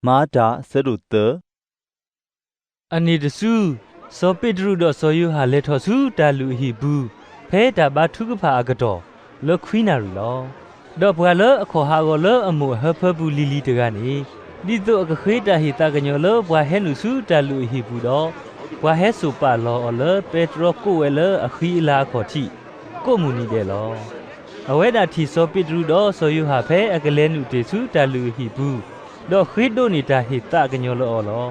မၤတၢ် ဆၢဒိၣ်သၢ. အန့ၣ်တစု, စီၤပ့းတရူးဒီးစီၤယိၤဟၣ်လဲၤထီၣ်ဆူတၢ်လုၢ်အဟံၣ်ပူၤ, ဖဲတၢ်ဘါထုကဖၣ်အကတီၢ်, လၢခွံနၣ်ရံၣ်လီၤ. ဒီးပှၤလၢအခီၣ်ဟးဂီၤလၢအမိၢ်အဟၢဖၢပူၤလံၤလံၤတဂၤန့ၣ်, ဒ်သိးအကဃ့တၢ်ဟ့ၣ်သးကညီၤလၢပှၤဟဲနုာ်ဆူတၢ်လုၢ်အဟံၣ်ပူၤဒီး, ပှၤဟဲစိာ်ပာ်လီၤအီၤလၢပဲတြီကိးဝဲလၢအဃံအလၤအခီၣ်ထံး, ကိးမုၢ်နံၤဒဲးလီၤ. အဝဲဒၣ်ထံၣ်စီၤပ့းတရူးဒီးစီၤယိၤဟၣ်ဖဲအကလဲၤနုာ်တ့ၢ်ဆူတၢ်လုၢ်အဟံၣ်ပူၤ, ဒီးဃ့ဒိးန့ၢ်တၢ်ဟ့ၣ်သးကညီၤလၢအီၤလီၤ.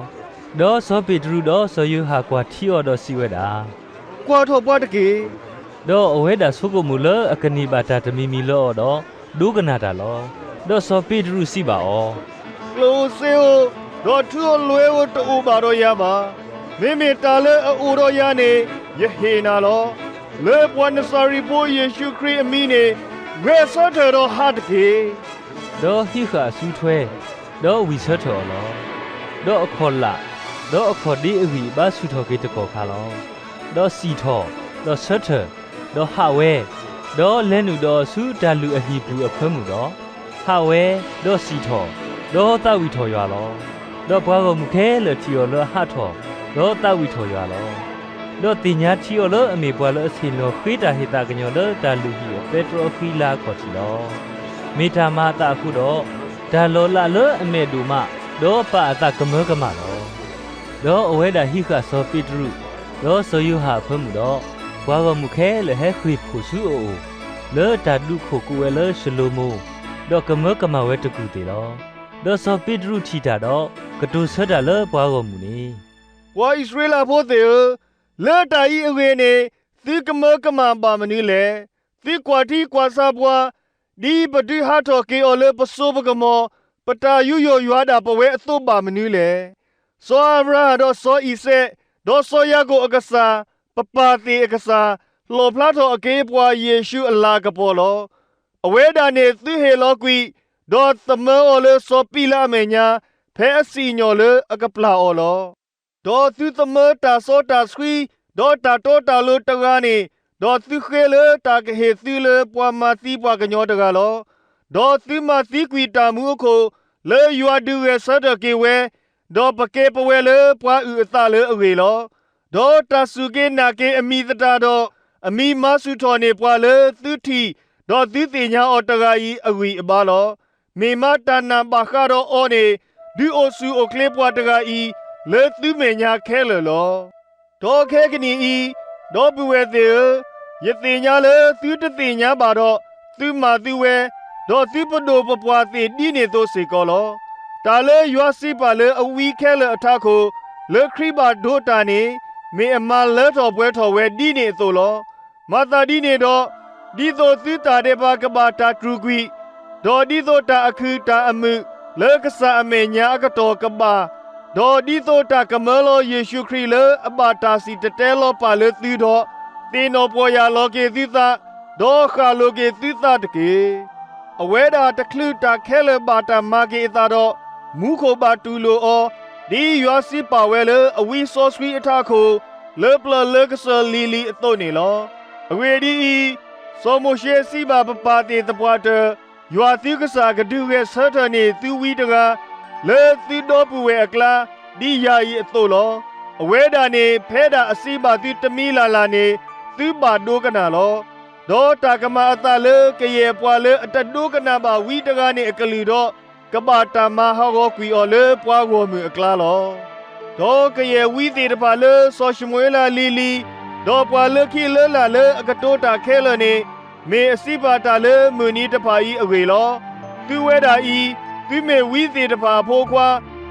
ဒီးစီၤပ့းတရူးဒီးစီၤယိၤဟၣ်ကွၢ်ထံအီၤဒီးစံးဝဲဒၣ်, ကွၢ်ထီၣ်ပှၤတက့ၢ်. ဒီးအဝဲဒၣ်ဆိကမိၣ်လၢအကန့ၢ်ဘၣ်တၢ်တမံၤမံၤလၢအီၤဒီး, ဒိကနၣ်တၢ်လီၤ. ဒီးစီၤပ့းတရူးစံးဘၣ်အီၤ, ကျိၣ်ဧိၤစ့ဧိၤ, ဒီးထုဧိၤလွဲဧိၤတအိၣ်ဘၣ်ဒီးယၤဘၣ်. မ့မ့ၢ်တၢ်လၢအအိၣ်ဒီးယၤန့ၣ်, ယဟ့ၣ်နၤလီၤ. လၢပှၤနစၤရ့းဖိယ့ၣ်ၡူးခရံာ်အမံၤန့ၣ်, ဂဲၤဆၢထၢၣ်ဒီးဟးတက့ၢ်. ဒီးဟံးဃာ်အစုထွဲ, ဒီးဝံၣ်ဆၢထၢၣ်အီၤလီၤ. ဒီးအခီၣ်လာ်, ဒီးအခီၣ်ဒ့အဂံၢ်ဘါဆူၣ်ထီၣ်က့ၤတကီၢ်ခါလီၤ. ဒီးစံၣ်ထီၣ်, ဒီးဆၢထၢၣ်, ဒီးဟးဝဲ, ဒီးလဲၤနုာ်ဒီးအီၤဆူတၢ်လုၢ်အဟံၣ်ပူၤအဖၢမုၢ်ဒီး, ဟးဝဲ, ဒီးစံၣ်ထီၣ်, ဒီးသးဝံၣ်ထီၣ်ယွၤလီၤ. ဒီးပှၤဂီၢ်မုၢ်ခဲလၢာ်ထံၣ်အီၤလၢအဟးထီၣ်, ဒီးသးဝံၣ်ထီၣ်ယွၤလီၤ. ဒီးသ့ၣ်ညါထံအီၤလၢအမ့ၢ်ပှၤလၢအဆ့ၣ်နီၤဃ့တၢ်ဟ့ၣ်သးကညီၤလၢတၢ်လုၢ်ဟံၣ်အပဲတြီအဃံအလၤအခီၣ်ထံးလီၤ. မ့ၢ်တၢ်မၤအသးအဃိဒီး, တၢ်လီၤလးလၢအမဲာ်ဒိၣ်မး, ဒီးပာ်အသးကမၢကမၣ်လီၤ. ဒီးအဝဲဒၣ်ဟံးဃာ်စီၤပ့းတရူး, ဒီးစီၤယိၤဟၣ်အဖၢမုၢ်ဒီး, ပှၤဂီၢ်မုၢ်ခဲလၢာ်ဟဲဃ့ၢ်ဖှိၣ်ဆူအအိၣ်, လၢတၢ်ဒုးခိၣ်ကိးဝဲလၢၡလိၤမိၤ, ဒီးကမၢကမၣ်ဝဲတကူၢ်သ့ၣ်လီၤ. ဒီးစီၤပ့းတရူးထံၣ်တၢ်ဒီး, ကတိၤဆၢတၢ်လၢပှၤဂီၢ်မုၢ်န့ၣ်, ပှၤအံၣ်စရ့လးဖိသ့ၣ်ဧၢ, လၢတၢ်အံၤအဂ့ၢ်န့ၣ်, သုကမၢကမၣ်ဘၣ်မနုၤလဲၣ်. သုကွၢ်ထံကွၢ်ဆးပှၤ, ဒ်ပဒုးဟးထီၣ်က့ၤအီၤလၢပစိပကမီၤ, ပတၢ်ယူးယီၣ်ယွၤဒၣ်ပဝဲအသိးဘၣ်မနုၤလဲၣ်. စီၤအၤဘြၤဟၣ်ဒီးစီၤအံၤစဲး, ဒီးစီၤယၤကိာ်အကစၢ်, ပပၢ်သ့ၣ်အကစၢ်, လီၣ်ဖျါထီၣ်အက့ၤပှၤယ့ၣ်ၡူးအလၤကပီၤလီၤ. အဝဲဒၣ်န့ၣ်သုဟ့ၣ်လီၤကွံာ်, ဒီးသမၢအီၤလၢစီၤပံၤလးအမဲာ်ညါ, ဖဲအစံၣ်ညီၣ်လၢအကပျၢ်အီၤလီၤ. ဒီးသုသမၢတၢ်စီတၢ်ဆှံ, ဒီးတၢ်တီတၢ်လိၤတဂၤန့ၣ်, ဒီးသုဃ့လၢတၢ်ကဟ့ၣ်သုလၢပှၤမၤသံပှၤကညီတဂၤလီၤ. ဒီးသုမၤသံကွံာ်တၢ်မူအခိၣ်, လၢယွၤဒုးဂဲၤဆၢထၢၣ်က့ၤဝဲ, ဒီးပကဲပဝဲလၢပှၤအုၣ်အသးလၢအဂ့ၢ်လီၤ. ဒီးတၢ်စူၢ်က့ၤနာ်က့ၤအမံၤသတးဒီး, အမံၤမၤဆူၣ်ထီၣ်န့ၢ်ပှၤလၢသုထံၣ်, ဒီးသုသ့ၣ်ညါအီၤတဂၤအံၤအဂံၢ်အဘါလီၤ. မ့ၢ်မးတၢ်နာ်ဘၣ်ဃးဒီးအီၤန့ၣ်, ဒုးအိၣ်ဆူၣ်အိၣ်ချ့ပှၤတဂၤအံၤ, လၢသုမဲာ်ညါခဲလၢာ်လီၤ. ဒီးခဲကနံၣ်အံၤ, ဒီပုၢ်ဝဲၢ်သ့ၣ်ဧၢ, ယသ့ၣ်ညါလၢသုတသ့ၣ်ညါဘၣ်ဒီး, သုမၤသုဝဲ, ဒီးသုပဒိၣ်ပပှၢ်သ့ၣ်ဒ်န့ၣ်အသိးစ့ၢ်ကီးလီၤ. တၢ်လၢယွၤစံးပာ်လၢအဝံခဲလၢာ်အထးခိၣ်, လၢခရံာ်ဘၣ်ဒိတၢ်န့ၣ်, မ့ၢ်အမၤလၢထီၣ်ပှဲၤထီၣ်ဝဲဒ်န့ၣ်အသိးလီၤ. မၤသးဒ်န့ၣ်ဒီး, ဒ်သိးသုတၢ်ဒဲးဘးကဘၣ်တၢ်တြူာ်ကွံာ်, ဒီးဒ်သိးတၢ်အခုၣ်တၢ်အမုာ်လၢကစၢ်အမဲာ်ညါအကတီၢ်ကဘၣ်, ဒီးဒ်သိးတၢ်ကမၢလီၤယ့ၣ်ၡူးခရံာ်လၢအဘၣ်တၢ်စံၣ်တဲၤတဲလီၤပာ်လၢသုဒီး, သ့ၣ်နီၣ်ပီၢ်ယၢ်လီၤက့ၤသုသး, ဒီးဃၣ်လိၤက့ၤသုသးတက့ၢ်. အဝဲဒၣ်တချုးတၢ်ခဲလၢာ်ဘၣ်တၢ်မၤက့ၤအသးဒီး, မူခိၣ်ဘၣ်တူၢ်လိာ်အီၤ, ဒ်ယွၤစံးပာ်ဝဲလၢအဝံစီဆှံအထးခိၣ်, လၢပျၢၤလၢကစၢၢ်လံၤလံၤအသိးန့ၣ်လီၤ. အဂ့ၢ်ဒ်အံၤ, စီၤမိၤၡ့စံးဘၣ်ပပၢ်သ့ၣ်သပှၢ်တၢၢ်, ယွၤသုကစၢ်ကဒုးဂဲၤဆၢထၢၣ်န့ၢ်သုဝံတဂၤ, လၢသုဒီပုၢ်ဝဲၢ်အကျါ, ဒ်ယၤအံၤအသိးလီၤ. အဝဲဒၣ်န့ၣ် ဖဲဒၣ်အစံးဘၣ်သုတမံၤလၢ်လၢ်န့ၣ်, သုဘၣ်ဒိကနၣ်လီၤ. ဒီးတၢ်ကမၤအသးလၢကယဲၢ်ပှၤလၢအတဒိကနၣ်ဘၣ်ဝံတဂၤန့ၣ်အကလုၢ်ဒီး, ကဘၣ်တၢ်မၤဟးဂီၤကွံာ်အီၤလၢပှၤဂီၢ်မုၢ်အကျါလီၤ. ဒီးကယဲၢ်ဝံသ့ၣ်တဖၣ်လၢစီၤၡမူၤအ့လးလံၤလံၤ, ဒီးပှၤလၢခံလၢလာ်လၢအကတိၤတၢ်ခဲလၢာ်န့ၣ်, မ့ၢ်အစံးဘၣ်တၢ်လၢမုၢ်နံၤတဖၣ်အံၤအဂ့ၢ်လီၤ. သုဝဲဒၣ်အံၤ, သုမ့ၢ်ဝံသ့ၣ်တဖၣ်အဖိခွါ,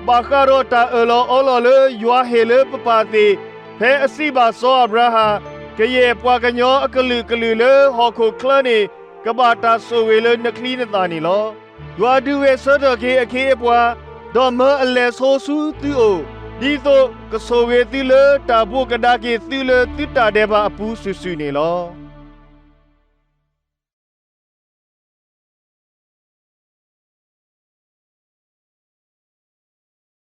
ဘၣ်ဃးဒီးတၢ်အၢၣ်လီၤအီလီၤလၢယွၤဟ့ၣ်လၢပပၢ်သ့ၣ်, ဖဲအစံးဘၣ်စီၤအၤဘြၤဟၣ်, ကယဲၢ်ပှၤကညီအကလုာ်ကလုာ်လၢဟီၣ်ခိၣ်ချၢန့ၣ်, ကဘၣ်တၢ်ဆိၣ်ဂ့ၤလၢနချံနသၣ်န့ၣ်လီၤ. ယွၤဒုးဂဲၤဆၢထၢၣ်က့ၤအခ့အပှၤ, ဒီးမၢအလဲၤဆိဆူသုအိၣ်, ဒ်သိးကဆိၣ်ဂ့ၤသုလၢတၢ်ဘိးကဒါက့ၤသုလၢသုတၢ်ဒဲးဘးအပူၤစုာ်စုာ်န့ၣ်လီၤ.